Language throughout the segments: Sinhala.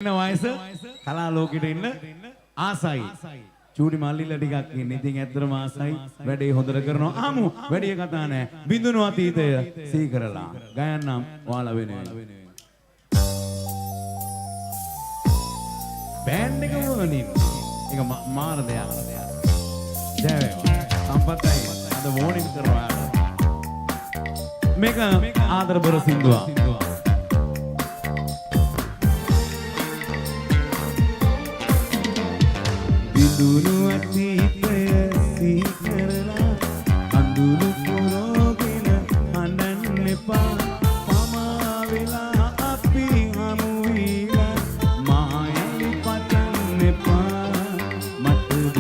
ඉන්න වයස කලා ලෝකෙට ඉන්න ආසයි. චූටි මල්ලිලා ටිකක් ඉන්න. ඉතින් ඇත්තටම ආසයි. වැඩේ හොඳට කරනවා. ආමු වැඩි කතා නෑ. බිඳුණු අතීතය සිහි කරලා ගයන්නම් ඔයාලා වෙනුවෙන්. බෑන්ඩ් එක වුණින්. ඒක මාර දෙයක්. ජය වේවා. සම්පතයි අද වෝනින් කරනවා ඔයාලා. මේක ආදරබර සින්දුවක්. බිඳුණු අතීතය සිහි කරලා අඳුරු පුරෝගෙන හඬන්න එපා. පමා වෙලා අපි හමු වීලා මා යලි පතන්න එපා. මටද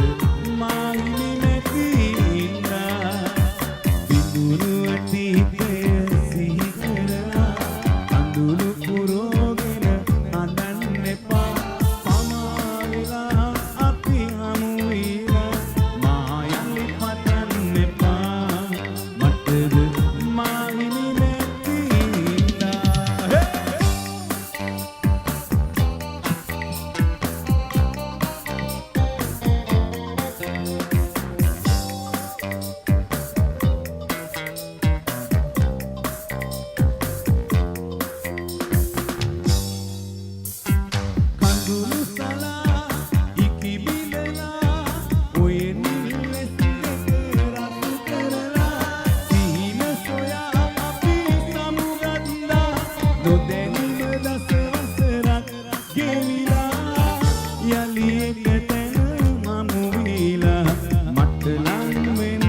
මා හිමි නැති හින්දා. බිඳුණු අතීතය සිහි කරලා අඳුරු පුරෝගෙන හඬන්න එපා. පමා වෙලා අපි හමු වීලා මා යලි පතන්න එපා. මටද මා හිමි නැති හින්දා. හේ! කඳුළු සලා ඉකි බිඳලා ඔය නිල් වෙස් දෙක රතු කරලා සිහින සොයා අපි සමුගත්තා. නොදැනීම දස වසරක් ගෙවිලා යලි එක තැන හමු වීලා මට ලං වෙන්න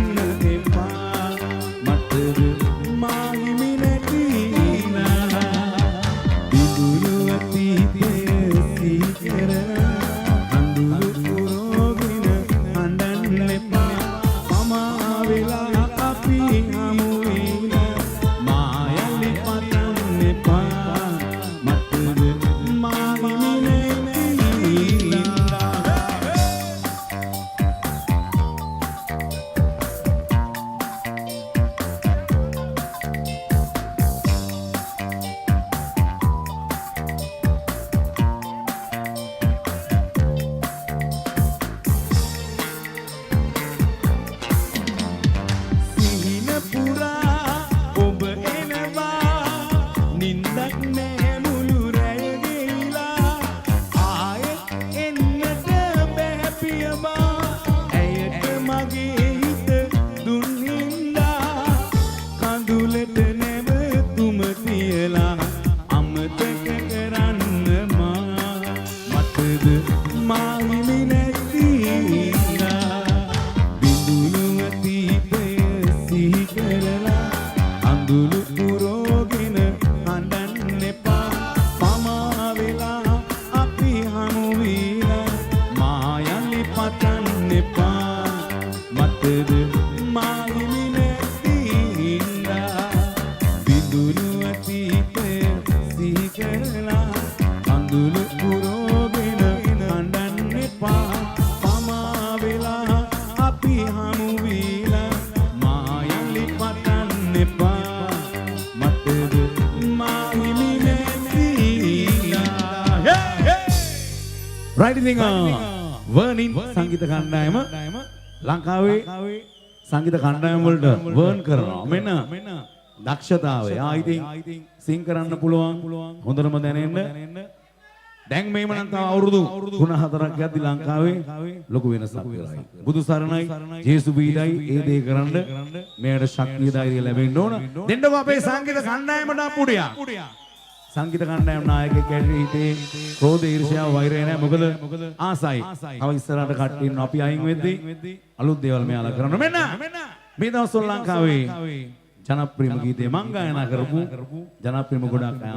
එපා. මටද මා හිමි නැති හින්දා. බිඳුණු අතීතය සිහි කරලා අඳුරු පුරෝගෙන හඬන්න එපා. පමා වෙලා අපි හමු වීලා මා යලි පතන්න එපා. මටද මා හිමි නැති හින්දා. සිහින පුරා ඔබ එනවා, නින්දක් නෑ මුළු රැය ගෙයිලා. ආයෙත් එන්නට බෑ පියඹා, ඇයට මගේ හිත දුන් හින්දා. කඳුලට නැවතුම තියලා අමතක කරන්න මා. මටද මා හිමි නැති හින්දා. බිඳුණු අතීතය සිහි කරලා අඳුරු පුරෝගෙන හඬන්න එපා. පමා වෙලා අපි හමු වීලා මා යලි පතන්න එපා. මටද මා හිමි නැති හින්දා. බිඳුණු අතීතය සිහි කරලා අඳුරු පුරෝගෙන හඬන්න එපා. පමා වෙලා අපි හමු වීලා මා යලි පතන්න එපා. මටද මා හිමි නැති හින්දා. රයිට්, ඉතින් වර්නින් සංගීත කණ්ඩායම ලංකාවේ සංගීත කණ්ඩායම් වලට වර්න් කරනවා. මෙන්න දක්ෂතාවය. ආ ඉතින් සිං කරන්න පුළුවන් හොඳටම දැනෙන්න. දැන් මේම නම් තව අවුරුදු 3-4ක් යද්දි ලංකාවේ ලොකු වෙනසක් කරයි. බුදු සරණයි, ජේසු බීඩයි ඒ දේ කරන්න මෙයාට ශක්තිය ධෛර්යය ලැබෙන්න ඕන. දෙන්නකෝ අපේ සංගීත කණ්ඩායමට අප්පුඩියක්. සංගීත කණ්ඩායම් නායකයෙක් ඇරෙන්න හිතේ ක්‍රෝධ, ඊර්ෂ්‍යාව, වෛරය නෑ. මොකද ආසයි. තව ඉස්සරහට කට්ටිය ඉන්නවා. අපි අයින් වෙද්දී අලුත් දේවල් මෙයාලා කරන්න. මෙන්න මේ දවස්වල ලංකාවේ ජනප්‍රියම ගීතය මං ගායනා කරපු ජනප්‍රියම ගොඩක් අය